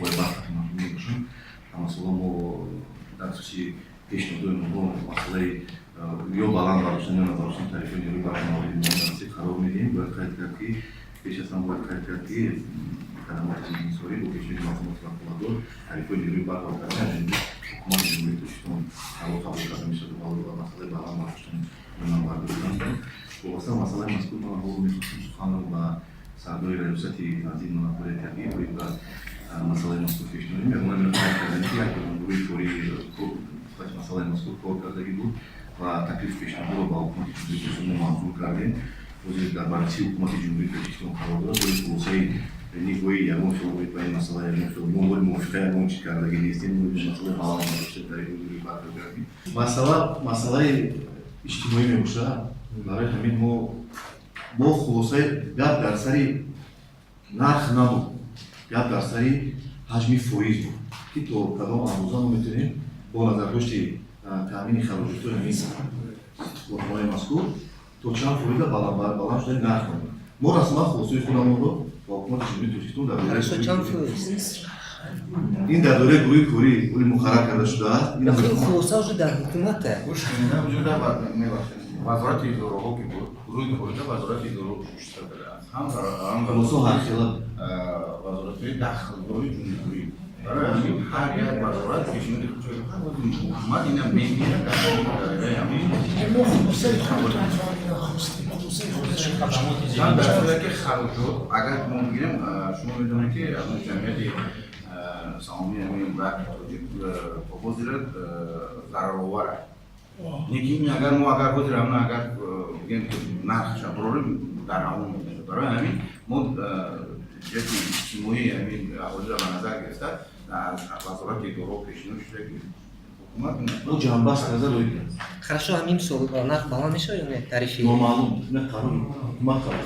Қувваи барқ мебошанд. Ҳамасола мо дар асоси пешниҳодҳои онҳо масъалаи ё баланд бардоштан, ё набардоштани тарифҳои нерӯи барқ мавриди муҳокимаи қарор медиҳем. Бояд қайд кард, ки пеш аз ҳама бояд қайд кард, ки хадамоти инҳисорӣ бо пешниҳоди мақомоти ваколатдор тарифҳои нерӯи барқро карда, аз ҷониби Ҳукумати Ҷумҳурии Тоҷикистон қарор қабул карда мешавад ва масъалаи баланд бардоштани ё набардоштан. Вобаста ба масъалаи мазкур ман ҳоло мехостам суханро ба сардори Раёсати танзими монополияи табиӣ оид ба масъалаи мазкур пешниҳод кунем. Ягона қайд кардем, ки як гурӯҳи корӣ нисбати масъалаи мазкур кор кардагӣ буд ва таклиф, пешниҳодро ба Ҳукумати Ҷумҳурии Тоҷикистон мо манзур кардем. Ҳозир дар баррасии Ҳукумати Ҷумҳурии Тоҷикистон қарор дорад. Бои хулосаи ниҳоии ягон хел оид ба ин масъала, ягон хел мо бои мувофиқа, ягон чиз кардагӣ нестем. Масъалаи баланд бардоштани тарифи нерӯи барқро кардем. Масъала масъалаи иҷтимоӣ мебошад. Барои ҳамин мо хулосаи гап дар сари нарх набуд, гап дар сари ҳаҷми фоиз буд, ки то кадом андоза мо метавонем бо назардошти таъмини хароҷотҳои ҳамин корхонаи мазкур то чанд фоиза баланд шудани нарх мебарад. Мо расман хулосаи худамонро ба Ҳукумати Ҷумҳурии Тоҷикистон дар Хорошо, чанд фоиз? Ин дар доираи гурӯҳи корӣ оли муқаррар карда шудааст. Хулоса уже дар ҳукумата. Вазорати идораҳо ки буд, гурӯҳи корӣ вазорати идораҳо иштирок кардааст, ҳам Хулосо ҳархела. Вазоратҳои дахлдори ҷумҳурӣ. Барои ҳамин ҳар як вазорат пешниҳоди худшо, ҳукумат ина мегирад дар доираи ҳамин. Мо хулосаи худатон хостем, хулосаи худашон. Дар сурате ки хароҷот агар мо бигирем, шумо медонед, ки ҷамъияти саҳомии ҳамин Барқи Тоҷик то ҳозира зараровар аст. Лекин агар мо агар ҳозир ҳамн агар бигем, ки нархша барорем, дар ҳамон мешавад. Барои ҳамин мо ҷиҳати иҷтимоии ҳамин аҳолиро ба назар гирифта, аз вазорати идораҳо пешниҳод шуда, ки ҳукумат Мо ҷамъбаст карда рӯй кард. Хорошо, ҳамин сол нарх баланд мешавад ё не тарифи? Номаълум, не, қарор, ҳукумат қарор.